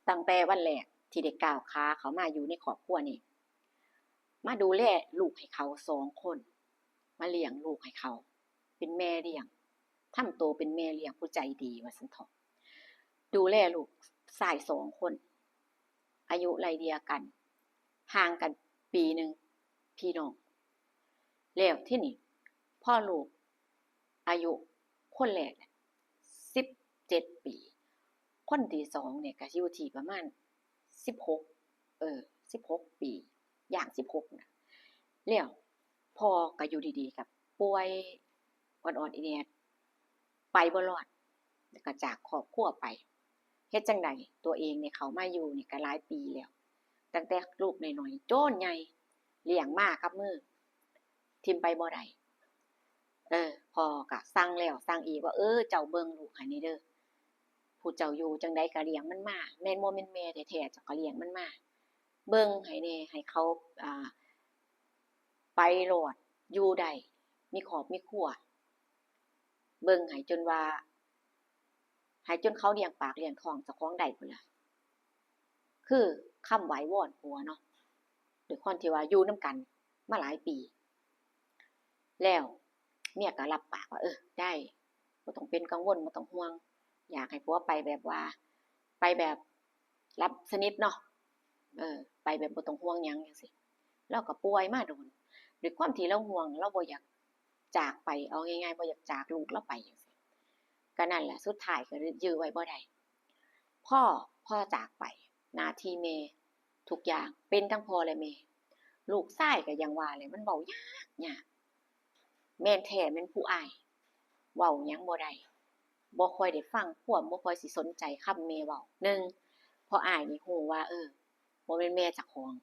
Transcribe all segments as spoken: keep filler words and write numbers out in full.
ตั้งแต่วันแรกที่ได้ก้าวขาเข้ามาอยู่ในครอบครัวนี่ มาดูแลลูกให้เขาสองคน มาเลี้ยงลูกให้เขา เป็นแม่เลี้ยง ทำตัวเป็นแม่เลี้ยงผู้ใจดีว่าซั่นเถาะ ดูแลลูกชายสองคน อายุไล่เลี่ยกัน ห่างกันปีหนึ่ง พี่น้อง แล้วทีนี้ พอลูกอายุคนแรกน่ะ สิบเจ็ดปี คนที่สองเนี่ยก็อยู่ที่ประมาณ สิบหก เออ สิบหกปี ย่าง สิบหก น่ะ แล้วพ่อก็อยู่ดีๆ ก็ป่วย อ่อนๆ อีแหน่ ไปบ่รอด แล้วก็จากครอบครัวไป เฮ็ดจั่งใด ตัวเองเนี่ยเข้ามาอยู่นี่ก็หลายปีแล้ว ตั้งแต่ลูกน้อยๆ จนใหญ่ เลี้ยงมากับมือ ถิ่มไปบ่ได้ เออ พ่อก็สั่งแล้วสั่งอีกว่า เออ เจ้าเบิ่งลูกให้แหน่เด้อ ผู้เจ้าอยู่จั่งใดก็เลี้ยงมันมา แม่นบ่แม่นแม่แท้ๆ เจ้าก็เลี้ยงมันมา เบิ่งให้แหน่ ให้เขา อ่า ไปรอด อยู่ได้ มีครอบมีครัว เบิ่งให้จนว่า ให้จนเขาเลี้ยงปากเลี้ยงท้องเจ้าของได้พู้นล่ะ คือคำไหว้วอนผัวเนาะ ด้วยความที่ว่าอยู่นำกันมาหลายปี แล้วเมียก็รับปากว่า เออ ได้ บ่ต้องเป็นกังวล บ่ต้องห่วง อยากให้ผัวไปแบบว่า ไปแบบหลับสนิทเนาะ เออ ไปแบบบ่ต้องห่วงหยังจั่งซี้ ลาวก็ป่วยมาโดน ด้วยความที่ลาวห่วง ลาวบ่อยากจากไป เอาง่ายๆ บ่อยากจากลูกลาวไปจั่งซี้ ก็นั่นแหละ สุดท้ายก็ยื้อไว้บ่ได้ พ่อ พ่อจากไป หน้าที่แม่ ทุกอย่างเป็นทั้งพ่อและแม่ ลูกชายก็อย่างว่าแหละ มันเว้ายากยาก แม่นแท้แม่นผู้อ้าย เว้าหยังบ่ได้ บ่ค่อยได้ฟังความ บ่ค่อยสิสนใจคำแม่เว้า หนึ่ง พ่ออ้ายนี่ฮู้ว่า เออ บ่แม่นแม่เจ้าของ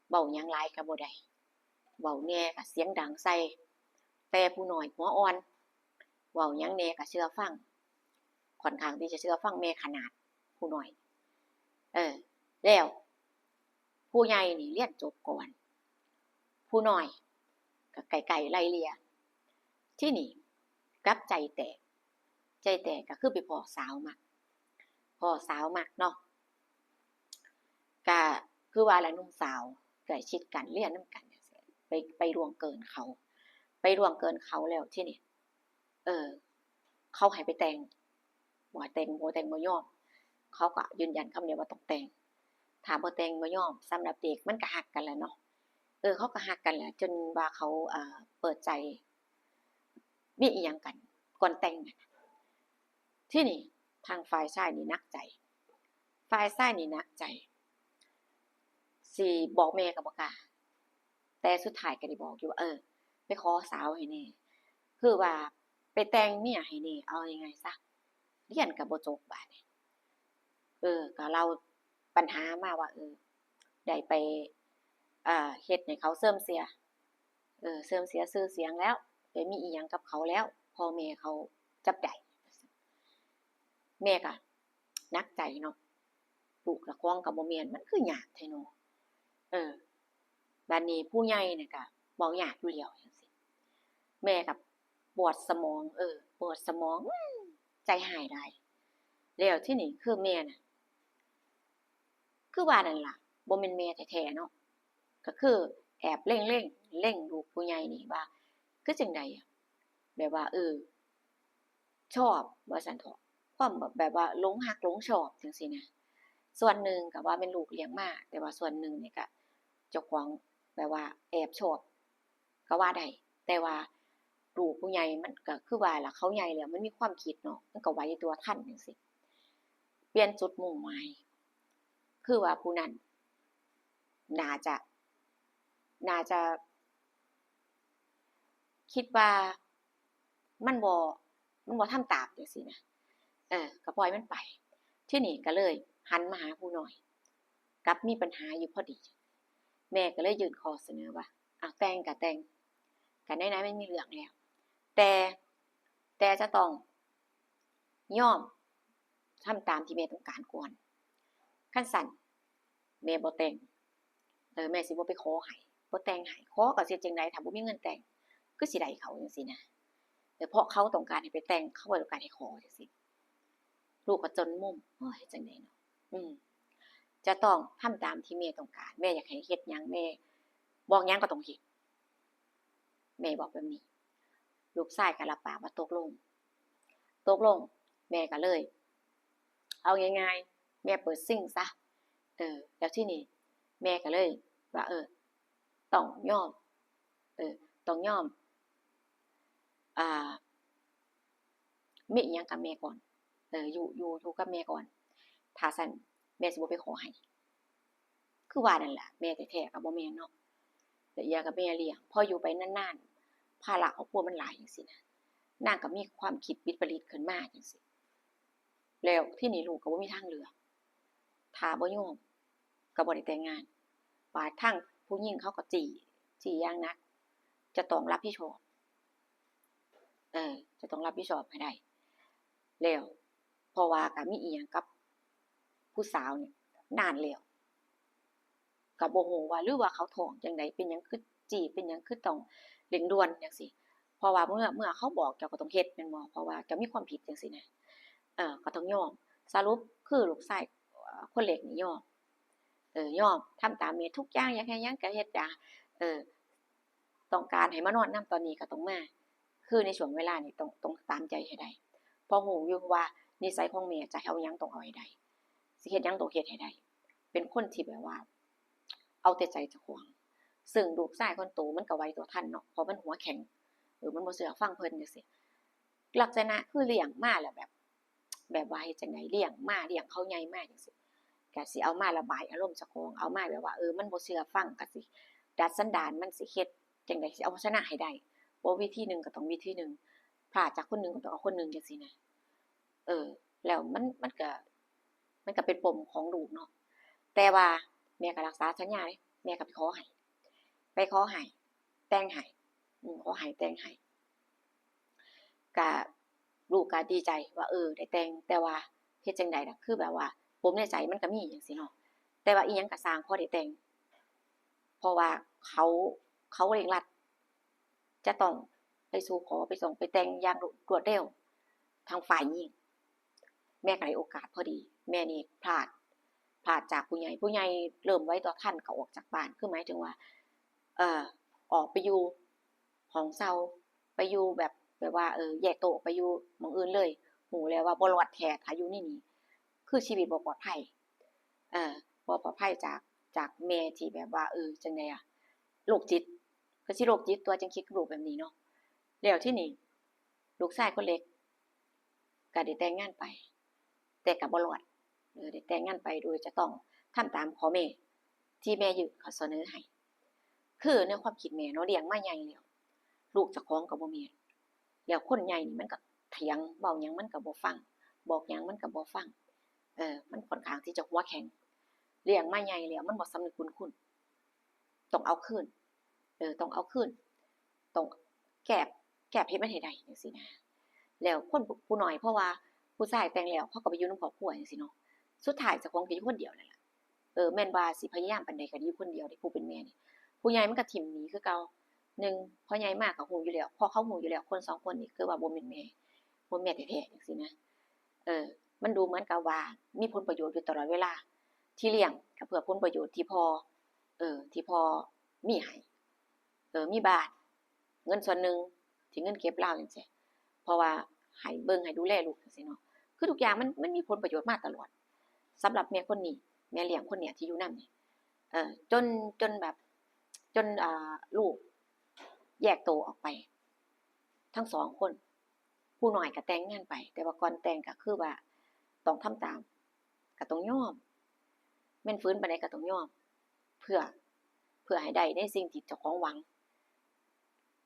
เว้าหยังหลายก็บ่ได้ เว้าแหน่ก็เสียงดังใส่ แต่ผู้น้อยหัวอ่อน เว้าหยังแหน่ก็เชื่อฟัง ค่อนข้างที่จะเชื่อฟังแม่ขนาด ผู้น้อย เออ แล้ว ผู้ใหญ่นี่เรียนจบก่อน ผู้น้อยก็ใกล้ๆ ไล่เลี่ย ทีนี้กลับใจแตก ใจแตกก็คือไปพ้อสาวมัก พ้อสาวมักเนาะ ก็คือว่าล่ะ หนุ่มสาวใกล้ชิดกัน เรียนนำกันจั่งซี้ ไป ไปล่วงเกินเขา ไปล่วงเกินเขาแล้วทีนี้ เออ เขาให้ไปแต่ง บ่แต่ง บ่แต่งบ่ยอม เขาก็ยืนยันคำเดียวว่าต้องแต่ง ถ้าบ่แต่งบ่ยอม สำหรับเด็กมันก็ฮักกันแหละเนาะ เออ เขาก็ฮักกันแหละ จนว่าเขา เอ่อ เปิดใจ มีอิหยังกันก่อนแต่งน่ะ ทีนี้ทางฝ่ายชายนี่หนักใจ ฝ่ายชายนี่หนักใจ สิบอกแม่ก็บ่กล้า แต่สุดท้ายก็ได้บอกอยู่ว่า เออ ไปขอสาวให้แหน่ คือว่าไปแต่งเมียให้แหน่ เอาง่ายๆซะ เรียนก็บ่จบบาดนี้ เออ ก็เล่าปัญหามาว่า เออ ได้ไป เอ่อ เฮ็ดให้เขาเสื่อมเสีย เออ เสื่อมเสียชื่อเสียงแล้ว ไปมีอิหยังกับเขาแล้ว พ่อแม่เขาจับได้ แม่ก็หนักใจเนาะ ลูกเจ้าของก็บ่แม่น มันคือยากแท้เนาะ เออ บาดนี้ผู้ใหญ่นี่ก็เว้ายากอยู่แล้วจั่งซี้ แม่ก็ปวดสมอง เออ ปวดสมอง อื้อ ใจหายหลาย แล้วทีนี้คือแม่น่ะ คือว่านั่นล่ะ บ่แม่นแม่แท้ๆเนาะ ก็คือแอบเล็งๆ เล็งลูกผู้ใหญ่นี่ว่า คือจั่งใดอะ แบบว่า เออ ชอบว่าซั่นเถาะ ความแบบ แบบว่าหลงฮักหลงชอบจั่งซี้นะ ส่วนหนึ่งก็ว่าแม่นลูกเลี้ยงมา แต่ว่าส่วนหนึ่งนี่ก็เจ้าของแบบว่าแอบชอบก็ว่าได้ แต่ว่าลูกผู้ใหญ่มันก็คือว่าล่ะ เขาใหญ่แล้วมันมีความคิดเนาะ มันก็ไหวตัวทันจั่งซี้ เปลี่ยนจุดมุ่งหมาย คือว่าผู้นั้นน่าจะ น่าจะ คิดว่ามันบ่ มันบ่ทำตามจั่งซี้นะ เออ ก็ปล่อยมันไป ทีนี้ก็เลยหันมาหาผู้น้อย กลับมีปัญหาอยู่พอดี แม่ก็เลยยื่นข้อเสนอว่า อ่ะ แต่งก็แต่ง ก็ไหนๆมันมีเรื่องแล้ว แต่ แต่จะต้องยอมทำตามที่แม่ต้องการก่อน คันซั้นแม่บ่แต่ง เออ แม่สิบ่ไปขอให้ บ่แต่งให้ ขอก็สิเฮ็ดจั่งใด ถ้าบ่มีเงินแต่ง คือสิได้เขาจั่งซี้นะ แต่เพราะเขาต้องการให้ไปแต่ง เขาบ่ต้องการให้ขอจั่งซี้ ลูกก็จนมุม โอ้ย เฮ็ดจั่งใดเนาะ อืม จะต้องทำตามที่แม่ต้องการ แม่อยากให้เฮ็ดหยัง แม่บอกหยังก็ต้องเฮ็ด แม่บอกแบบนี้ ลูกชายก็รับปากว่าตกลง ตกลง แม่ก็เลย เอาง่ายๆ แม่เปิดซิงซะ เออ แล้วทีนี้แม่ก็เลยว่า เออ ต้องยอม เออ ต้องยอม อ่า มีอิหยังกับแม่ก่อน เออ อยู่ อยู่ อยู่กับแม่ก่อน ถ้าซั้นแม่สิบ่ไปขอให้ คือว่านั่นล่ะ แม่แท้ๆก็บ่แม่นเนาะ แล้วอีกอย่างก็แม่เลี้ยง พออยู่ไปนานๆ ภาระครอบครัวมันหลายจั่งซี้นะ นางก็มีความคิดวิปริตขึ้นมาจั่งซี้ แล้วทีนี้ลูกก็บ่มีทางเลือก ถ้าบ่ยอมก็บ่ได้แต่งงาน บาดทางผู้หญิงเขาก็จี้ จี้อย่างหนัก จะต้องรับผิดชอบ เออ จะต้องรับผิดชอบให้ได้ แล้ว เพราะว่าก็มีอิหยังกับผู้สาวนี่นานแล้ว ก็บ่ฮู้ว่า หรือว่าเขาท้องจั่งใด เป็นหยังคือจี้ เป็นหยังคือต้องเร่งด่วนจั่งซี้ เพราะว่าเมื่อ เมื่อเขาบอกเจ้าก็ต้องเฮ็ดแม่นบ่ เพราะว่าเจ้ามีความผิดจั่งซี้นะ เออ ก็ต้องยอม สรุปคือลูกชาย เอ่อ คนเล็กนี่ยอม เออ ยอม ทำตามแม่ทุกอย่าง อยากให้หยังก็เฮ็ดจ้ะ เออ ต้องการให้มานอนนำตอนนี้ก็ต้องมา คือในช่วงเวลานี้ต้อง ต้องตามใจให้ได้ เพราะฮู้อยู่ว่านิสัยของแม่จะเอาหยังต้องเอาให้ได้ สิเฮ็ดหยังต้องเฮ็ดให้ได้ เป็นคนที่แบบว่า เอาแต่ใจเจ้าของ ซึ่งลูกชายคนโตมันก็ไหวตัวทันเนาะ เพราะมันหัวแข็ง เออ มันบ่เชื่อฟังเพิ่นจั่งซี้ ลักษณะคือเลี้ยงมาแล้วแบบ แบบว่าเฮ็ดจั่งใด เลี้ยงมา เลี้ยงเขาใหญ่มาจั่งซี้ ก็สิเอามาระบายอารมณ์เจ้าของ เอามาแบบว่า เออ มันบ่เชื่อฟัง ก็สิดัดสันดาน มันสิเฮ็ดจั่งใด สิเอาชนะให้ได้ บ่วิธีหนึ่งก็ต้องวิธีหนึ่ง พลาดจากคนหนึ่งก็ต้องเอาคนหนึ่งจั่งซี้นะ เออ แล้วมัน มันก็ มันก็เป็นปมของลูกเนาะ แต่ว่าแม่ก็รักษาสัญญาเด้ แม่ก็ไปขอให้ ไปขอให้ แต่งให้ อืม ขอให้แต่งให้ ก็ ลูกก็ดีใจว่า เออ ได้แต่ง แต่ว่าเฮ็ดจั่งใดล่ะ คือแบบว่าปมในใจมันก็มีจั่งซี้เนาะ แต่ว่าอิหยังก็ซ่าง ขอได้แต่ง เพราะว่าเขา เขาเร่งรัด จะต้องไปสู่ขอ ไปส่ง ไปแต่งอย่างรวดเร็ว ทางฝ่ายหญิง แม่ก็ได้โอกาสพอดี แม่นี่พลาด พลาดจากผู้ใหญ่ ผู้ใหญ่เริ่มไหวตัวทันก็ออกจากบ้าน คือหมายถึงว่า เอ่อ ออกไปอยู่ห้องเช่า ไปอยู่แบบ แบบว่า เออ แยกโตะออกไปอยู่หม่องอื่นเลย ฮู้แล้วว่าบ่รอดแท้ ถ้าอยู่ในนี่ คือชีวิตบ่ปลอดภัย เอ่อ บ่ปลอดภัยจาก จากแม่ที่แบบว่า เออ จั่งใดอะ โรคจิต ก็สิโรคจิตตั๊ว จั่งคิดกับลูกแบบนี้เนาะ แล้วทีนี้ ลูกชายคนเล็กก็ได้แต่งงานไป แต่ก็บ่รอด เออ ได้แต่งงานไปโดยจะต้องทำตามข้อแม้ที่แม่ยื่นข้อเสนอให้ คือในความคิดแม่เนาะ เลี้ยงมาใหญ่แล้ว ลูกเจ้าของก็บ่แม่น แล้วคนใหญ่นี่มันก็เถียง เว้าหยังมันก็บ่ฟัง บอกหยังมันก็บ่ฟัง เออ มันค่อนข้างที่จะหัวแข็ง เลี้ยงมาใหญ่แล้วมันบ่สำนึกบุญคุณ ต้องเอาคืน เออ ต้องเอาคืน ต้องแก้ แก้เฮ็ดมันให้ได้จั่งซี้นะ แล้วคนผู้ ผู้น้อย เพราะว่าผู้ชายแต่งแล้วเขาก็ไปอยู่นำครอบครัวจั่งซี้เนาะ สุดท้ายเจ้าของก็อยู่คนเดียวนั่นล่ะ เออ แม่นว่าสิพยายามปานใดก็อยู่คนเดียวเด้ ผู้เป็นแม่นี่ ผู้ใหญ่มันก็ถิ่มหนีคือเก่า หนึ่ง พอใหญ่มาก็ฮู้อยู่แล้ว พอเขาฮู้อยู่แล้ว คนสองคนนี่คือว่าบ่แม่นแม่ บ่แม่นแท้ๆจั่งซี้นะ เออ มันดูเหมือนกับว่ามีผลประโยชน์อยู่ตลอดเวลา ที่เลี้ยงก็เพื่อผลประโยชน์ที่พ่อ เออ ที่พ่อมีให้ เออ มีบ้าน เงินส่วนหนึ่งที่เงินเก็บลาวจั่งซี้ เพราะว่าให้เบิ่งให้ดูแลลูกจั่งซี้เนาะ คือทุกอย่างมัน มันมีผลประโยชน์มาตลอด สำหรับแม่คนนี้ แม่เลี้ยงคนเนี้ยที่อยู่นำนี่ เออ จน จนแบบ จน อ่า ลูกแยกโตออกไป ทั้งสองคน ผู้น้อยก็แต่งงานไป แต่ว่าก่อนแต่งก็คือว่าต้องทำตาม ก็ต้องยอม แม่นฝืนปานใดก็ต้องยอม เพื่อ เพื่อให้ได้ในสิ่งที่เจ้าของหวัง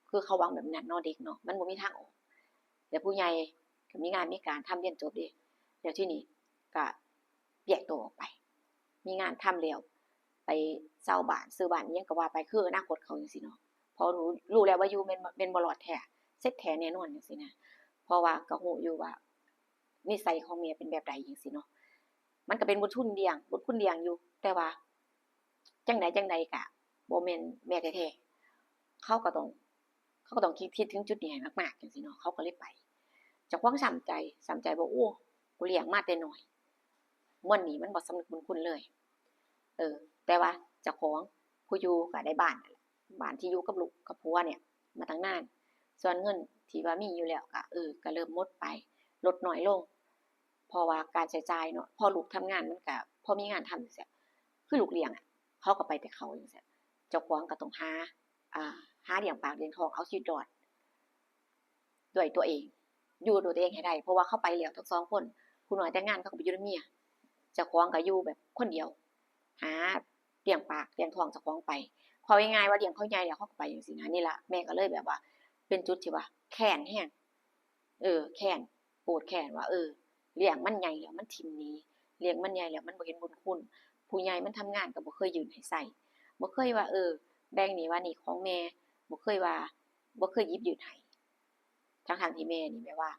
คือเขาหวังแบบนั้นเนาะ เด็กเนาะ มันบ่มีทางออก แล้วผู้ใหญ่ก็มีงานมีการทำ เรียนจบเด้ แล้วทีนี้ก็แยกโตออกไป มีงานทำแล้ว ไปเช่าบ้าน ซื้อบ้านอิหยังก็ว่าไป คืออนาคตเขาจั่งซี้เนาะ เพราะรู้ รู้แล้วว่าอยู่แม่น แม่นบ่รอดแท้ เสร็จแท้แน่นอนจั่งซี้นะ เพราะว่าก็รู้อยู่ว่านิสัยของแม่เป็นแบบใดจั่งซี้เนาะ มันก็เป็นบุญคุณเลี้ยง บุญคุณเลี้ยงอยู่ แต่ว่าจั่งใดจั่งใดก็บ่แม่นแม่แท้ๆ เขาก็ต้อง เขาก็ต้องคิด คิดถึงจุดนี้ให้มากๆจั่งซี้เนาะ เขาก็เลยไป เจ้าของช้ำใจ ช้ำใจว่า โอ้ กูเลี้ยงมาแต่น้อย ม่วนนี้มันบ่สำนึกบุญคุณเลย เออ แต่ว่าเจ้าของผู้อยู่ก็ได้บ้านนั่นแหละ บ้านที่อยู่กับลูกกับผัวเนี่ย มาตั้งนาน ส่วนเงินที่ว่ามีอยู่แล้วก็ เออ ก็เริ่มหมดไป ลดน้อยลง เพราะว่าการใช้จ่ายเนาะ พอลูกทำงานมันก็พอมีงานทำจั่งซี้ คือลูกเลี้ยงอะ เขาก็ไปแต่เขาจั่งซี้ เจ้าของก็ต้องหา อ่า หาเลี้ยงปากเลี้ยงท้อง เอาชีวิตรอด ด้วยตัวเอง อยู่ด้วยตัวเองให้ได้ เพราะว่าเขาไปแล้วทั้งสองคน ผู้น้อยแต่งงานเขาก็ไปอยู่นำเมีย เจ้าของก็อยู่แบบคนเดียว หาเลี้ยงปากเลี้ยงท้องเจ้าของไป เว้าง่ายๆว่าเลี้ยงเขาใหญ่แล้วเขาก็ไปจั่งซี้นะ นี่ล่ะแม่ก็เลยแบบว่า เป็นจุดที่ว่าแค้นแฮง เออ แค้น โกรธแค้นว่า เออ เลี้ยงมันใหญ่แล้วมันถิ่มหนี เลี้ยงมันใหญ่แล้วมันบ่เห็นบุญคุณ ผู้ใหญ่มันทำงานก็บ่เคยยื่นให้ใช้ บ่เคยว่า เออ แบ่งนี่ว่านี่ของแม่ บ่เคยว่า บ่เคยหยิบยื่นให้ ทั้งๆที่แม่นี่แบบว่า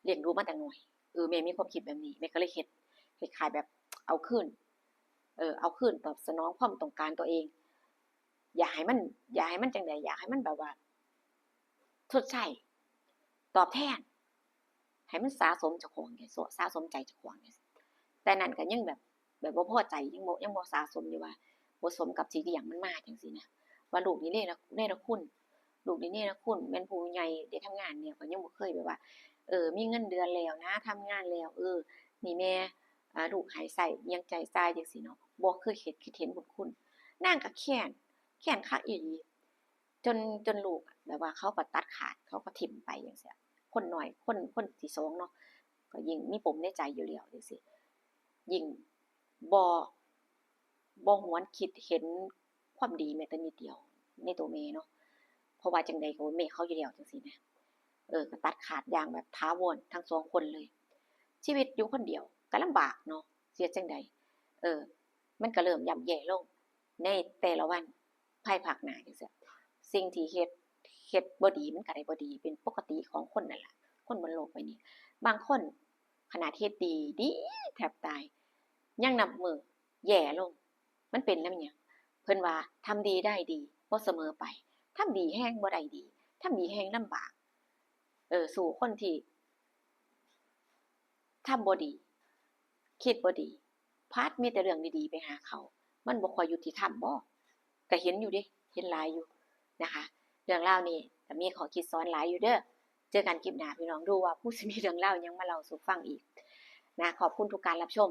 เลี้ยงดูมาแต่น้อย เออ แม่มีความคิดแบบนี้ แม่ก็เลยเฮ็ด คล้ายๆแบบเอาคืน เออ เอาคืนตอบสนองความต้องการตัวเอง อยากให้มัน อยากให้มันจั่งใด อยากให้มันแบบว่า ชดใช้ ตอบแทน ให้มันสะสมเจ้าของจั่งซี้ สะสมใจเจ้าของจั่งซี้ แต่นั้นก็ยังแบบ แบบบ่พอใจ ยังบ่ ยังบ่สะสมอยู่ว่า บ่สมกับที่เลี้ยงมันมาจั่งซี้นะ ว่าลูกนี่เนร เนรคุณ ลูกนี่เนรคุณ แม่นผู้ใหญ่ได้ทำงานแล้วก็ยังบ่เคยแบบว่า เออ มีเงินเดือนแล้วนะ ทำงานแล้ว เออ นี่แม่ อ่า ลูกให้ใช้อิหยังใช้จ่ายจั่งซี้เนาะ บ่เคยคิด คิดเห็นบุญคุณ นางก็แค้น แค้นคักอีหลี จน จนลูกอะ แบบว่าเขาก็ตัดขาด เขาก็ถิ่มไปจั่งซี้ คนน้อย คน คนที่สองเนาะ ก็ยิ่งมีปมในใจอยู่แล้วจั่งซี้ ยิ่งบ่ บ่หวนคิดเห็นความดีแม้แต่นิดเดียวในตัวแม่เนาะ เพราะว่าจั่งใดก็แม่เขาอยู่แล้วจั่งซี้นะ เออ ก็ตัดขาดอย่างแบบถาวรทั้งสองคนเลย ชีวิตอยู่คนเดียวก็ลำบากเนาะ สิเฮ็ดจั่งใด เออ มันก็เริ่มย่ำแย่ลงในแต่ละวันภายภาคหน้าจั่งซี้ สิ่งที่เฮ็ด เฮ็ดบ่ดีมันก็ได้บ่ดี เป็นปกติของคนนั่นล่ะ คนบนโลกใบนี้ บางคนขนาดเฮ็ดดี ดีแทบตาย ยังนับมื้อแย่ลง มันเป็นนำหยัง เพิ่นว่าทำดีได้ดีบ่เสมอไป ทำดีแฮงบ่ได้ดี ทำดีแฮงลำบาก เออ สู้คนที่ทำบ่ดี คิดบ่ดี พัดมีแต่เรื่องดีๆไปหาเขา มันบ่ค่อยยุติธรรมบ่ ก็เห็นอยู่เด้ เห็นหลายอยู่นะคะ เรื่องราวนี้ก็มีข้อคิดสอนหลายอยู่เด้อ เจอกันคลิปหน้าพี่น้อง ดูว่าผู้สิมีเรื่องราวหยังมาเล่าสู่ฟังอีกนะ ขอบคุณทุกการรับชม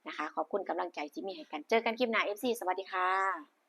นะคะ ขอบคุณกำลังใจที่มีให้กัน เจอกันคลิปหน้า เอฟซี สวัสดีค่ะ